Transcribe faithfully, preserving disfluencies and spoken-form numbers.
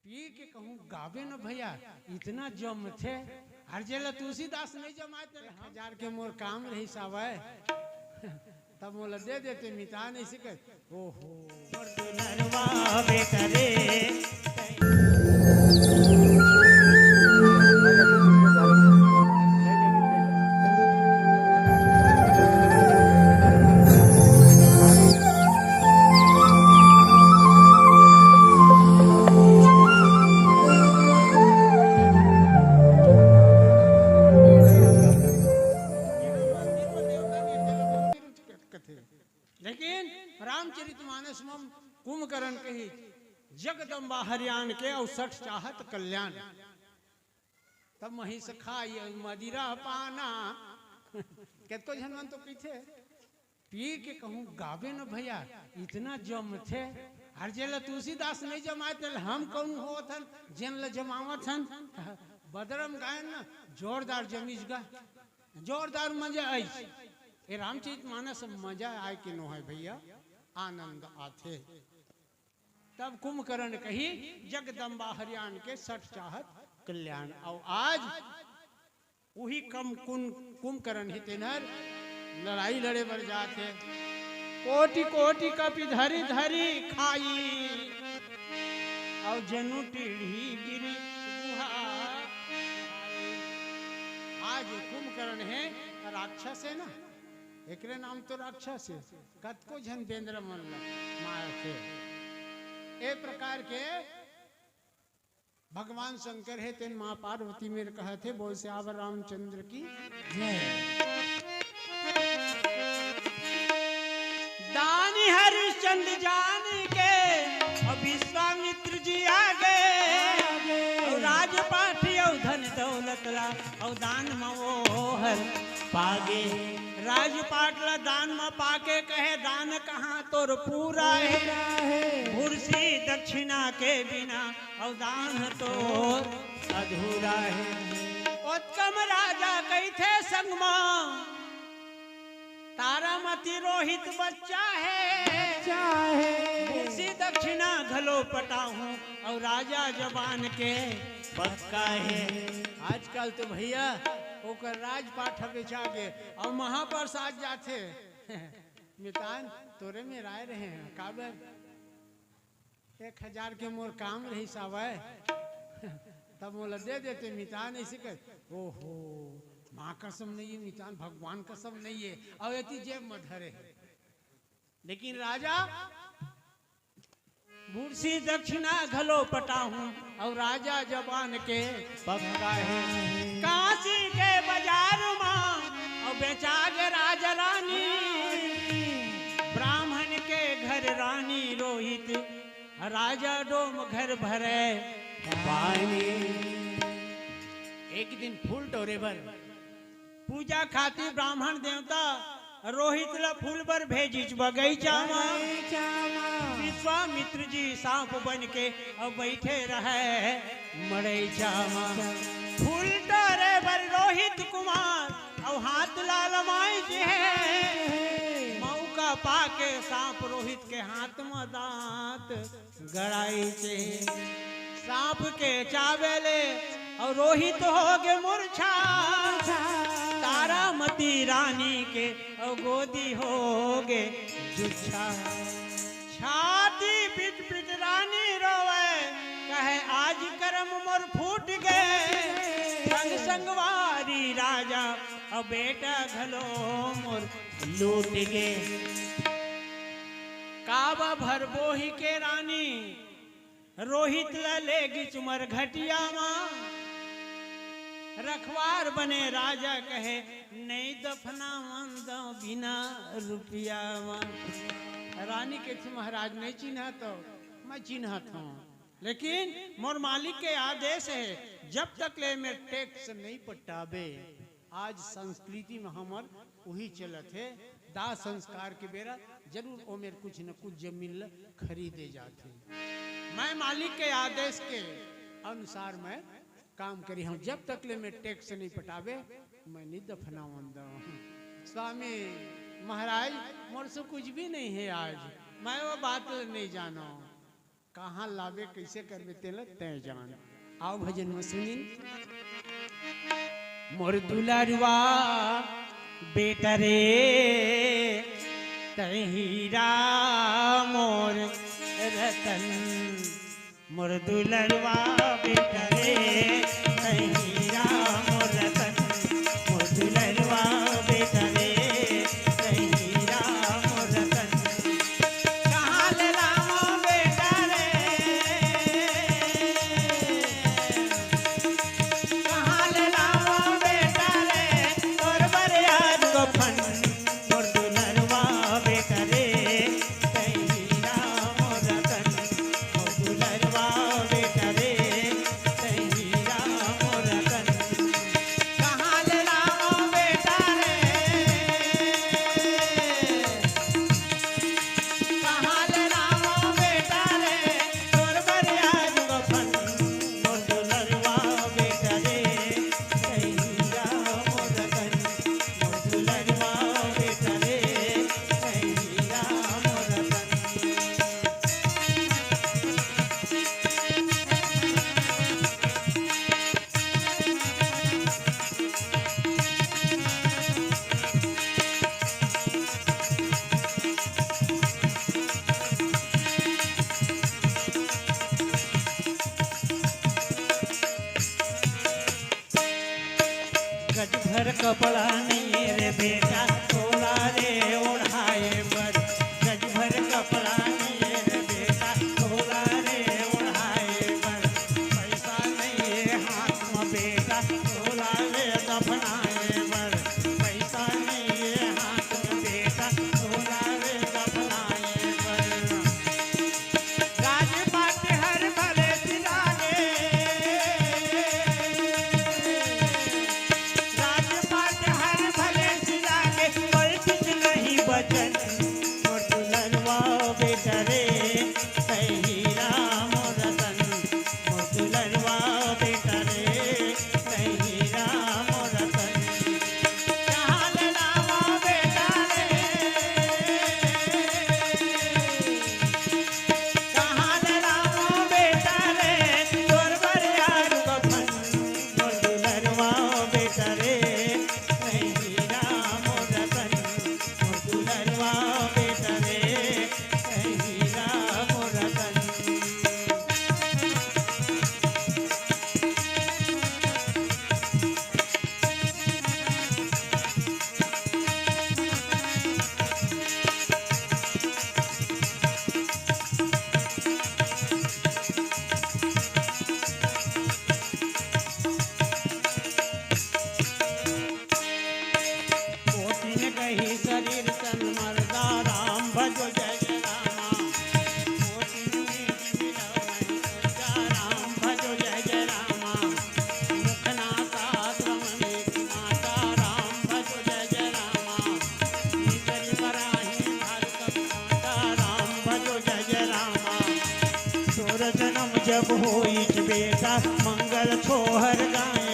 पी के कहूँ गाबे न भैया, इतना जमथे। हर जेला तुलसीदास नहीं जमाए ते हजार के मोर काम रहिस आवय। तब मोला दे देते मितान, ऐसे कह, ओहो। मोर दुलरवा बेटा रे। लेकिन रामचरित मानस म कुंभकर्ण कही, जगदम्बा हरियाण के अउ सठ चाहत कल्याण। तब महिष खाई अउ मदिरा पाना। कतको झन मन तो पीथे, पी के कहूँ गाबे न भैया, इतना जमथे। हर जेला तुलसीदास नहीं जमाए, तेला हम कौन होत हन, जेन ल जमावत हन। बदरम गायन न जोरदार जमीस गा, जोरदार मजा आइस। ए रामचरित मानस मजा आए के नो है भैया, आनंद आथे। तब कुंभकर्ण कही, जगदम्बा हरियाण के सठ चाहत कल्याण। अउ आज उही कम कुन कुंभकर्ण ही तेनर लड़ाई लड़े बर जात हे। कोटि कोटि कपि धरि धरि खाई, अउ जनु टीढ़ी गिरि गुहा। आज कुंभकर्ण हे, राक्षस हे ना, एकरे नाम तो राक्षस हे। कतको झन बेंदरा मन ल मारथे। ए प्रकार के भगवान शंकर हे, तेन माँ पार्वती मेर कहत हे, बोल सियावर रामचंद्र की जय। दानी हरिश्चंद्र जान के, अब विश्वामित्र जी आ गए। आ गए। और राजपाट और धन दौलत ला, और दान म वो हर पागे। राजपाट ला दान म पाके कहे, दान कहाँ तोर पूरा हे। पूरा हे। भुरसी दक्षिणा के बिना अउ दान तोर अधूरा हे। ओतकम राजा कहिथे संग मा, तारामती रोहित बच्चा हे। बच्चा हे। भुरसी दक्षिणा घलो पटाहूँ अउ राजा जबान के पक्का हे। आजकल तो भैया ओकर राजपाट ह बेचा गे अउ महाप्रसाद जाथे। मितान, तोरे मेर आए रहे हन, काबर? एक हजार के मोर काम रहिस आवय, तब मोला दे देते मितान, ऐसे कह, ओहो, माँ कसम नहीं है मितान, भगवान कसम नहीं है, अउ एती जेब म धरे हे। लेकिन राजा भुरसी दक्षिणा घलो पटाहूँ, अउ राजा जबान के पक्का हे। काशी के बाजार मा अउ बेचा गे राजा रानी, ब्राह्मण के घर रानी रोहित, राजा डोम घर भरे पानी। एक दिन फूल टोरे बर पूजा खातिर ब्राह्मण देवता रोहित ल फूल बर भेजिस बगैचा म। बगैचा म। विश्वामित्र जी सांप बन के अउ बैठे रहे मड़ैचा म। फूल टोरे बर रोहित कुमार अउ हाथ ला लमाइस हे। मौका पाके सांप रोहित के हाथ म दांत गड़ाइस हे। सांप के चाबे ले अउ रोहित होगे मुरछा। तारामती रानी के अउ गोदी होगे जुच्छा। छाती पिट पिट रानी रोवे, कहे आज करम मोर फूट गे। संग संगवारी राजा अउ बेटा घलो मोर लूट गे। काबा भर बोही के रानी रोहित ल ले गिस मरघटिया म। रखवार बने राजा कहे, "नइ दफनावन दंव बिना रुपया म।" रानी कहिथे, "महाराज नइ चिन्हत हव, मैं चिन्हत हंव, लेकिन मोर मालिक के आदेश हे, जब तक ले मेर टैक्स नइ पटाबे।" आज संस्कृति म हमर उही चलत हे, दाह संस्कार के बेरा जरूर ओमेर कुछ न कुछ जमीन ल खरीदे जाथे। मैं मालिक के आदेश के अनुसार मैं काम करिहंव, जब तक ले मैं टैक्स नइ पटाबे, मैं नइ दफनावन दंव। स्वामी महाराज, मोर से कुछ भी नइ हे आज, मैं वो बात ल नइ जानंव। कहाँ लाबे, कइसे करबे, तेला तैं जान। आव भजन म सुनिन। मोर दुलरवा बेटा रे, तैं हीरा मोर रतन। मोर दुलरवा बेटा रे, तैं हीरा मोर रतन। मोर दुलरवा बेटा रे, तैं हीरा मोर रतन। कहाँ ले लामो बेटा रे, कहाँ ले लामो बेटा रे, तोर बर आज कफन। मोर दुलरवा बेटा रे, तैं हीरा मोर रतन। मोर दुलरवा बेटा रे, तैं हीरा मोर रतन। कहाँ ले लामो बेटा रे, कहाँ ले लामो बेटा रे, तोर बर आज कफन। मोर दुलरवा बेटा रे, तैं हीरा मोर रतन। मोर दुलरवा बेटा रे, तैं हीरा मोर रतन। गज भर कपड़ा नइये रे बेटा, तोला रे ओढ़ाए बर। गज भर कपड़ा नइये रे बेटा, तोला रे ओढ़ाए बर। पैसा नइये हाथ म बेटा, तोला रे दफनाए बर। पैसा नइये हाथ म बेटा, तोला रे दफनाए बर। राजपाट हर भले सिरागे, राजपाट हर भले सिरागे, पलटिस नहीं बचन। मोर दुलरवा बेटा रे, तैं हीरा मोर रतन। मोर दुलरवा बेटा रे, तैं हीरा मोर रतन। कहाँ ले लामो बेटा रे, कहाँ ले लामो बेटा रे, तोर बर आज कफन। मोर दुलरवा बेटा रे, तैं हीरा मोर रतन। मोर दुलरवा बेटा रे, तैं हीरा मोर रतन। कोटिन कही शरीर तन मरदा, राम भजो जय जय रामा। कोटिन नीच मिलव नहीं सच्चा, राम भजो जय जय रामा। मुख ना शास्त्र में नीच नाचा, राम भजो जय जय रामा। भीतरी मराही भारी कपनाचा, राम भजो जय जय रामा। तोर जन्म जब होई बेटा, मंगल छोहर गाय